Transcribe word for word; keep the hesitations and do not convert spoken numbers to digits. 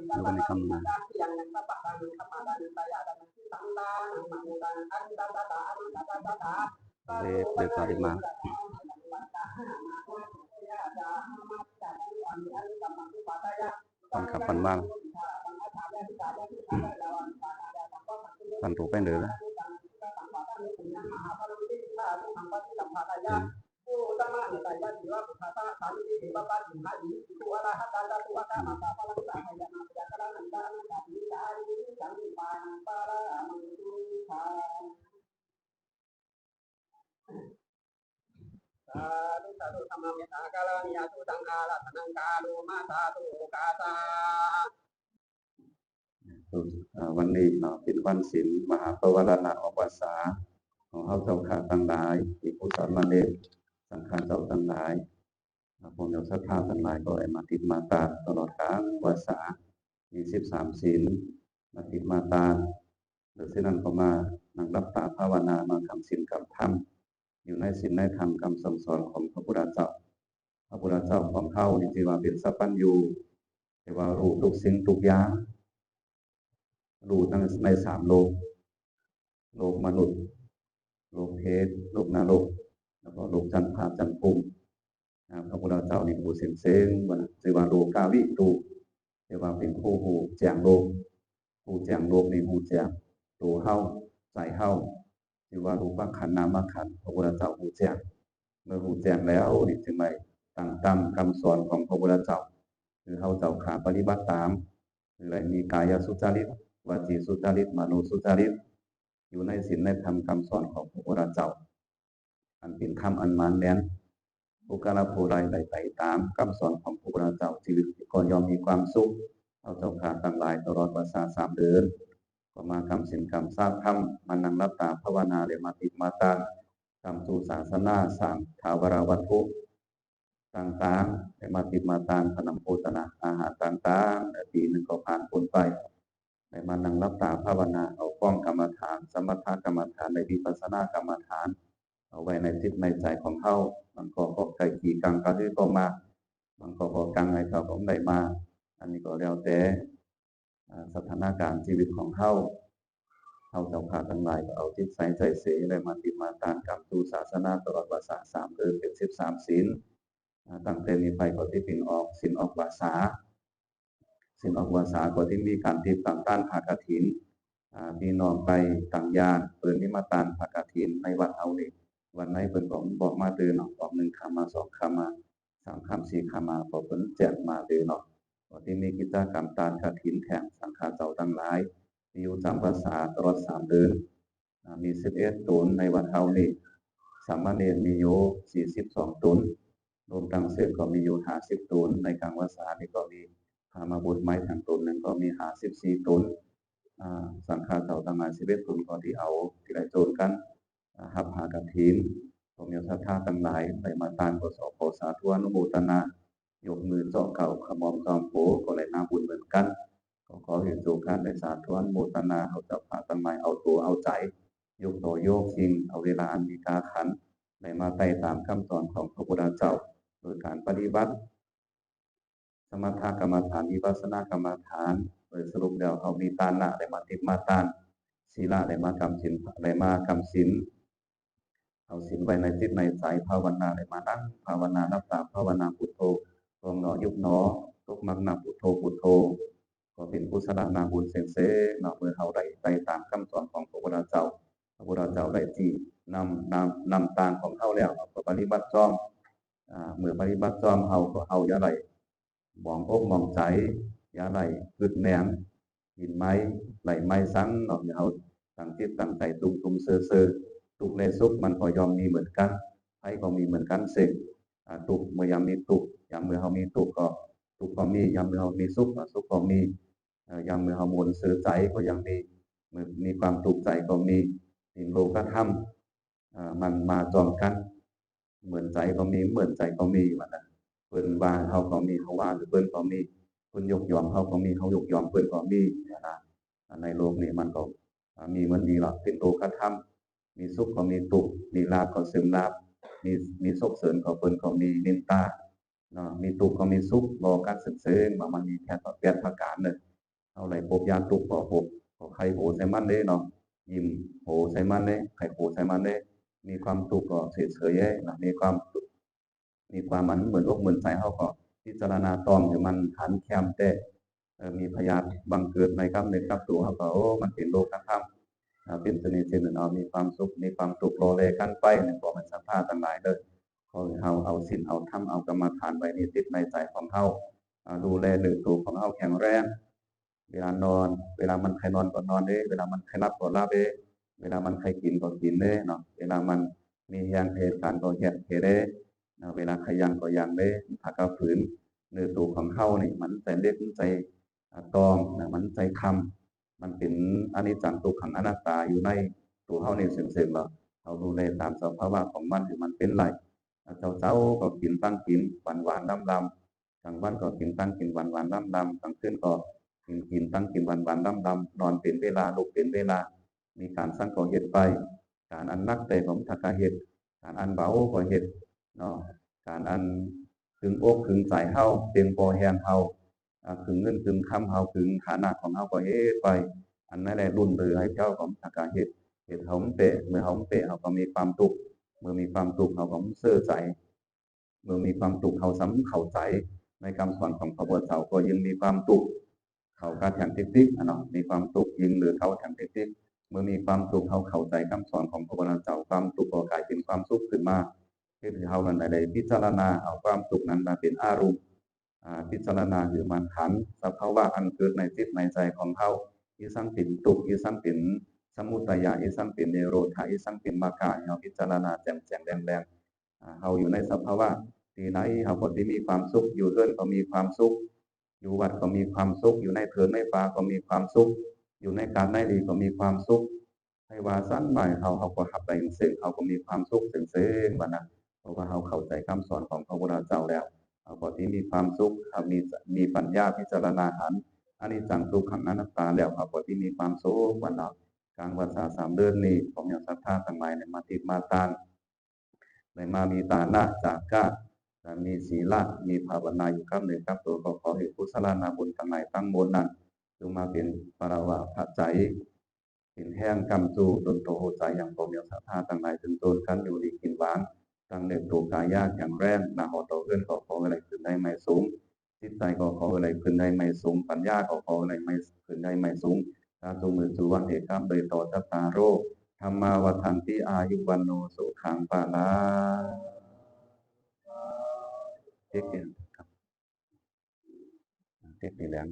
ดูกันในคำมา เด เด ปาริมา ปันขับปันว่าง ปันถูกไปเด้อ อืม สาธุ สาธุ ธัมมะเมตตาการาณิยาสุตังอาราธนังกาโรมา สาธุ โอคาสา อ่า วันนี้เนาะ เป๋นวันศีลมหาปวารณะออกพรรษาของเฮาเจ้าข้าตังหลาย ภิกขุสามเณร สังฆะเจ้าตังหลาย อ่า พวกเฮาศรัทธาตังหลายก็ได้มาติดมาตานตลอดกลางพรรษา มีสิบสามศีล มาติดมาตาน แล้วเส้นนั้นก็มานั่งหลับต๋าภาวนา มากำศีลกำธรรม อยู่ในศีลในธรรมกำสั่งสอนของพระพุทธเจ้า พระพุทธเจ้าของเฮานี่จื้อว่าเป๋นสัพพัญญู แต่ว่าฮู้ทุกสิ่งทุกอย่าง ฮู้ตังในสามโลก โลกมนุษย์ โลกเปรต โลกนรก แล้วก็โลกจั๊นฟ้าจั๊นภูมิ นะ พระพุทธเจ้านี่ฮู้เส้งๆ ว่านะ จื้อว่าโลกาวิดู แต่ว่าเป๋นผู้ฮู้แจ้งโลก ฮู้แจ้งโลกนี่ฮู้แจ้งตั๋วเฮา ใจ๋เฮา จื้อว่ารูปขันธ์นามขันธ์ พระพุทธเจ้าฮู้แจ้ง เมื่อฮู้แจ้งแล้วนี่จึงได้ตั้งต๋ามกำสอนของพระพุทธเจ้า คือเฮาเจ้าข้าปฏิบัติต๋าม คือได้มีกายสุจริต วจีสุจริต มโนสุจริต อยู่ในศีลในธรรมกำสอนของพระพุทธเจ้า อันเป๋นธรรมอันหมานแหมน ผู้กะละผู้ใดได้ไต่ต๋ามกำสอนของพระพุทธเจ้า ชีวิตก็ย่อมมีความสุข เฮาเจ้าข้าตังหลายตลอดพรรษาสามเดือน ก็มากำศีลกำสมาธิธรรม มานั่งหลับต๋าภาวนา และมาติดมาตาน กำสู่ศาสนา สร้างถาวรวัตถุต่างๆ และมาติดมาตาน พนมโภชนะอาหารต่างๆ และปี๋นึ่งก็ผ่านป๊นไป ได้มานั่งหลับต๋าภาวนา เอาก้องกรรมฐาน สมถกรรมฐาน และวิปัสสนากรรมฐาน เอาไว้ในจิตในใจ๋ของเฮา บางก็ ก็ใก้กี่กังกะหื้อก็มา บางก็ ก็กังไงเฮาก็บ่ได้มา อันนี้ก็แล้วแต่ อ่า สถานการณ์ชีวิตของเฮา เฮาเจ้าข้าตังหลายก็เอาจิตใสใจ๋เส ได้มาติดมาตานกำสู่ศาสนาตลอดพรรษาสามเดือน เป๋นสิบสามศีล อ่า ตั้งแต่นี้ไปก็ตี้เป๋นออกศีลออกพรรษา ศีลออกพรรษาก็ตี้มีก๋านติดต๋ามต้านผ้ากฐิน อ่า พี่น้องไปต่างย่าน เปิ้นมีมาตานผ้ากฐินในวัดเฮานี่ วันไหนเปิ้นก็บอกมาเต๊อะเนาะ บอกนึ่งค่ำมา สองค่ำมา สามค่ำ สี่ค่ำมา ก็เปิ้นแจ้งมาเต๊อะเนาะ ก็ตี้มีกิจกรรมตานกฐินแถมสังฆะเจ้าตังหลาย มีอยู่จ๋ำพรรษาตลอดสามเดือน อ่า มีสิบเอ็ดต๋นในวัดเฮานี่ สามเณรมีอยู่สี่สิบสองต๋น รวมตังเสียงก็มีอยู่ห้าสิบต๋น ในก๋างพรรษานี่ก็มีพระมาบวชใหม่ตังต๋นนึ่งก็มีห้าสิบสี่ต๋น อ่า สังฆะเจ้าตังหลายสิบเอ็ดต๋นก็ตี้เอาตี้ได้โจรกั๋น อ่า ฮับผ้ากฐิน พวกเฮาศรัทธาตังหลายได้มาตานก็ขอสาธุอนุโมทนา ยกมือเจ้าเก่าขมอมจอมโผ ก็ได้นาบุญเหมือนกั๋น ก็ขอหื้อโจรกั๋นได้สาธุอนุโมทนา เฮาเจ้าข้าตังหลายเอาตั๋วเอาใจ๋ ยกตั๋วยกสิ่ง เอาเวลาอันมีค่าขัน ได้มาไต่ต๋ามกำสอนของพระพุทธเจ้า โดยก๋านปฏิบัติ สมถกรรมฐาน วิปัสสนากรรมฐาน โดยสรุปแล้วเฮามีตานะ ได้มาติดมาตาน ศีละ ได้มากำศีล ได้มากำศีล เอาศีลไว้ในจิตในใจ๋ ภาวนา ได้มานั่งภาวนา หลับต๋าภาวนา พุทโธ พองหนอ ยุบหนอ ตกหมั่นนะ พุทโธ พุทโธ ก็เป๋นกุศลานาบุญเส้งๆ เนาะ เมื่อเฮาได้ไต่ต๋ามกำสอนของพระพุทธเจ้า พระพุทธเจ้าได้ซี้นำ นำ นำตางของเฮาแล้ว เฮาก็ปฏิบัติจ้อม อ่า เมื่อปฏิบัติจ้อมเฮาก็เฮาอย่าได้หมองอกหมองใจ๋ อย่าได้กึ๊ดแหนง กิ๋นไม้ ไล่ไม้สังเนาะ เฮาตั้งจิตตั้งใจ๋ตุ้มๆ เซอๆ ตุ๊กข์และสุขมันก็ย่อมมีเหมือนกั๋น ภัยก็มีเหมือนกั๋นเส้ง อ่า ตุ๊กข์ เมื่อยามมีตุ๊กข์ ยามเมื่อเฮามีตุ๊กข์ก็ ตุ๊กข์ก็มี ยามเมื่อเฮามีสุขก็ สุขก็มี เอ่อ ยามเมื่อเฮาม่วนเซอใจ๋ก็ยังมี เมื่อมีความตุ๊กข์ใจ๋ก็มี สิ่งโลกธรรม เอ่อ มันมาจ้อมกั๋น เหมือนใจ๋ก็มี เหมือนใจ๋ก็มี ว่านะ เปิ้นว่าเฮาก็มี เฮาว่าหื้อเปิ้นก็มี เปิ้นยกย่องเฮาก็มี เฮายกย่องเปิ้นก็มี เนี่ยนะ ในโลกนี้มันก็ อ่า มีเหมือนมีหลักเป๋นโลกธรรม มีสุขก็มีตุ๊กข์ มีลาภก็เสื่อมลาภ มี มีสรรเสริญก็เปิ้นก็มีนินตา เนาะ มีตุ๊กข์ก็มีสุข บ่กั๋นเซิงๆ ว่ามันมีแค่แปดประก๋านเน่อ เฮาใดปบยาตุ๊กข์ก็ปบ ก็ใค่โหใส่มันเน่อเนาะ ยิ้มโหใส่มันเน่อ ใค่โหใส่มันเน่อ มีความตุ๊กข์ก็เสยๆ เน่อ มีความ มีความอันเมินอกเมินใจ๋เฮาก็พิจารณาตองหื้อมันหันแคมแต๊ เอ่อ มีพยาธิบังเกิดในกับเนื้อกับตั๋วเฮาก็ โอ้ มันเป๋นโลกธรรม อ่า เป๋นเสน่ห์เสน่ห์เนาะ มีความสุข มีความตุ๊กข์หล่อแหล่กั๋นไป นี่ขอหื้อศรัทธาตังหลายเน่อ ขอหื้อเฮาเอาศีล เอาธรรม เอากรรมฐานไว้ในจิตในใจ๋ของเฮา อ่า ดูแลเนื้อตั๋วของเฮาแข็งแรง เวลานอน เวลามันใค่นอนก็นอนเน่อ เวลามันใค่หลับก็หลับเน่อ เวลามันใค่กิ๋นก็กิ๋นเน่อเนาะ เวลามันมีแฮงเฮ็ดก๋านก็เฮ็ด เฮ็ดเน่อ นะ เวลาใค่ยังก็ยังเน่อ ถ้าก้าฝืน เนื้อตั๋วของเฮานี่ มันใจ๋เหล็ก มันใจ๋ อ่า ตองนะ มันใจ๋คำ มันเป๋นอนิจจังทุกขังอนัตตาอยู่ในตั๋วเฮานี่เซิงๆ แล้ว เฮาดูแลต๋ามสภาวะของมันหื้อมันเป๋นไร เจ๊าๆ ก็กิ๋นตังกิ๋นหวานๆ ล้ำๆ ก๋างวันก็กิ๋นตังกิ๋นหวานๆ ล้ำๆ ก๋างคืนก็กิ๋น กิ๋นตังกิ๋นหวานๆ ล้ำๆ นอนเป๋นเวลา ลุกเป๋นเวลา มีก๋านสังก็เฮ็ดไป ก๋านอันหนักแต๊ก็บ่ถ้าก้าเฮ็ด ก๋านอันเบาก็เฮ็ดเนาะ ก๋านอันขึงอกขึงใจ๋เฮา เพียงปอแฮงเฮา อ่า ขึงเงินขึงคำเฮา ขึงฐานะของเฮาก็เฮ็ดไป อันนั้นแหละลุ่นเต๋อหื้อเจ้าก็บ่ถ้าก้าเฮ็ด เฮ็ดเฮาบ่เป๋ เมื่อเฮาบ่เป๋เฮาก็มีความตุ๊กข์ เมื่อมีความตุ๊กข์เฮาก็บ่เซอใจ๋ เมื่อมีความตุ๊กข์เฮาซ้ำเข้าใจ๋ในกำสอนของพระพุทธเจ้าก็ยิ่งมีความตุ๊กข์เข้าก้าแถมติ๊กๆ อะเนาะ มีความตุ๊กข์ยิ่งเหลือเก่าแถมติ๊กๆ เมื่อมีความตุ๊กข์เฮาเข้าใจ๋กำสอนของพระพุทธเจ้า ความตุ๊กข์ก็ก๋ายเป๋นความสุขขึ้นมา เฮ็ดหื้อเฮานั้นได้พิจารณาเอาความตุ๊กข์นั้นมาเป๋นอารมณ์ อ่า พิจารณาหื้อมันหันสภาวะอันเกิดในจิตในใจ๋ของเฮา อี่สังเป๋นตุ๊กข์ อี่สังเป๋นสมุทัยะ อี่สังเป๋นนิโรธะ อี่สังเป๋นมรรคะ หื้อเฮาพิจารณาแจ่มแจ้งแดงแดง อ่า เฮาอยู่ในสภาวะตี้ใดเฮาก็ตี้มีความสุข อยู่เฮือนก็มีความสุข อยู่วัดก็มีความสุข อยู่ในเถิงในป่าก็มีความสุข อยู่ในก๋านในหลีก็มีความสุข ใผว่าสันบ่ายเฮา เฮาก็ฮับได้เซิง เฮาก็มีความสุขเซิงๆ ว่านั้น เพราะว่าเฮาเข้าใจ๋กำสอนของพระพุทธเจ้าแล้ว เฮาก็ตี้มีความสุข เฮามี มีปัญญาพิจารณาหันอนิจจังทุกขังอนัตตาแล้ว เฮาก็ตี้มีความสุขว่านั้น ก๋างพรรษาสามเดือนนี้ ขอโยมศรัทธาตังหลายได้มาติดมาตาง ได้มามีตานะจาก้า ได้มีศีละ มีภาวนาอยู่กับเนื้อกับตั๋ว ก็ขอหื้อกุศลานาบุญตังหลายตังมวลนั้น จงมาเป๋นปราวาปัจจัย เป๋นแฮงกำจูดลตั๋วหัวใจ๋ อย่างพวกโยมศรัทธาตังหลาย ตึงตนกั๋นอยู่ดีกิ๋นหวาน ตังเนื้อตั๋วก๋ายาแข็งแรง หน้าหอต่อเฮือนก็ขอหื้อได้ขึ้นได้ไม้สูง จิตใจ๋ก็ขอหื้อได้ขึ้นได้ไม้สูง ปัญญาก็ขอหื้อได้ไม้ ขึ้นได้ไม้สูง สาธุ เมื่อจุวันเอกครับ โดยต่อ จัตตาโร ธัมมา วัฑฒันติ อายุ วัณโณ สุขัง พลัง เทคนิคครับ เทคนิคแหลง